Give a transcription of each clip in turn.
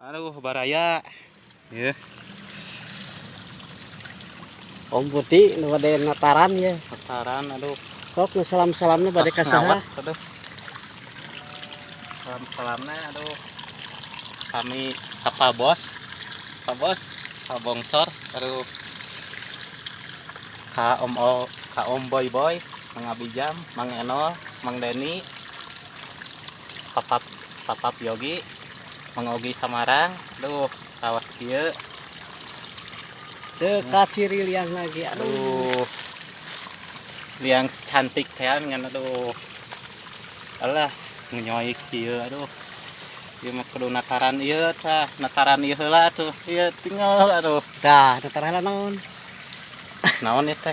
Aduh, baraya. Ya. Om Budi nu bade nataran ya. Nataran, aduh. Sok nu salam-salamna bade ka saha? Aduh. Salam-salamna, aduh. Kami ka Pak Bos. Pak Bos, Pak Bongsor, aduh. Ka Om O, ka Om Boy Boy, Mang Abijam, Mang Enol, Mang Deni, Papap Papap Yogi, Mang Ogi Samarang, aduh, rawas kieu. Teu kaciri liang lagi, aduh. Aduh. Liang cantik teh ngan, aduh. Alah, ngenyoik kieu, aduh. Ieu mah kudu nataran ieu tah, nataran ieu heula atuh. Ieu tinggal, aduh. Tah, nataran heula naon? Naon ieu teh?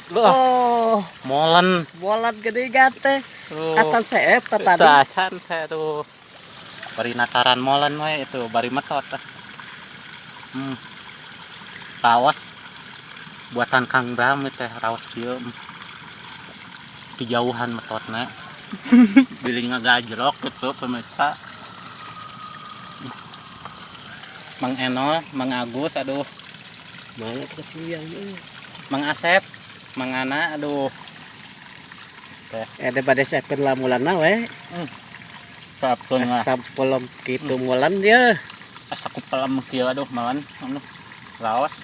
Loh, oh, molen. Molen gede teh. Tuh. Atan seep tah tadi. Tah, can teh, aduh. Bari nataran molen we itu, bari metot tah. Rawas buatan Kang Bram teh, rawas kieu. Kejauhan metotna. Bilih ngagajlok gitu, pemirsa. Mang Enol, Mang Agus, aduh. Mana tuh liang euy. Mang Asep, Mang Ana, aduh. Teh. Eh, bade siapkeun lamulanna we. Siapkeun lah. Asa pelem kitu molen dia. Asa ku pelem kieu, aduh, malan anu rawas.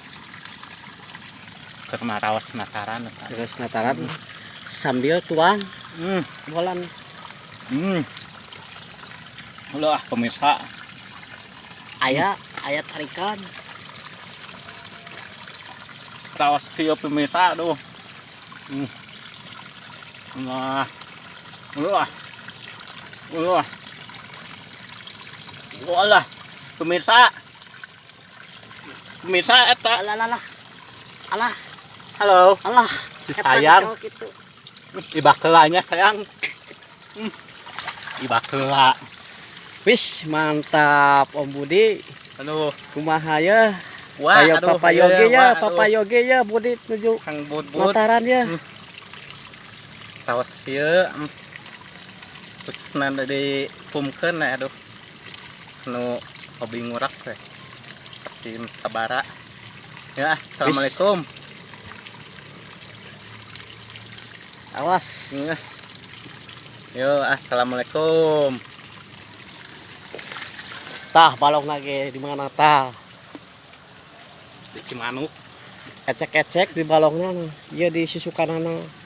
Keur mah rawas nataran eta. Terus nataran sambil tuang molen. Ulah, pemirsa. Aya aya tarikan. Rawas kieu, pemirsa, aduh. Wah. Wah. Wah. Walah, pemirsa. Pemirsa eta. Alah alah alah. Alah. Halo. Alah. Si eta sayang. cowok gitu. Ibak heula nya, sayang. Ibak heula. Wis, mantap Om Budi. Aduh. Kumaha ya? Wah, ayo aduh, Papa iya, Yogi ya, wah, aduh. Papa Yogi ya, Budi nuju Kang Bud-bud. Nataran ya. Rawas kieu. Khususna di pumkeun, aduh. Nu hobi ngurak teh. Tim Sabara. Ya, assalamualaikum. Awas. Ya. Yo, assalamualaikum. Tah, balong lagi di mana tah? Di Cimanuk. Ecek-ecek di balongnya. Iya, di susukanana.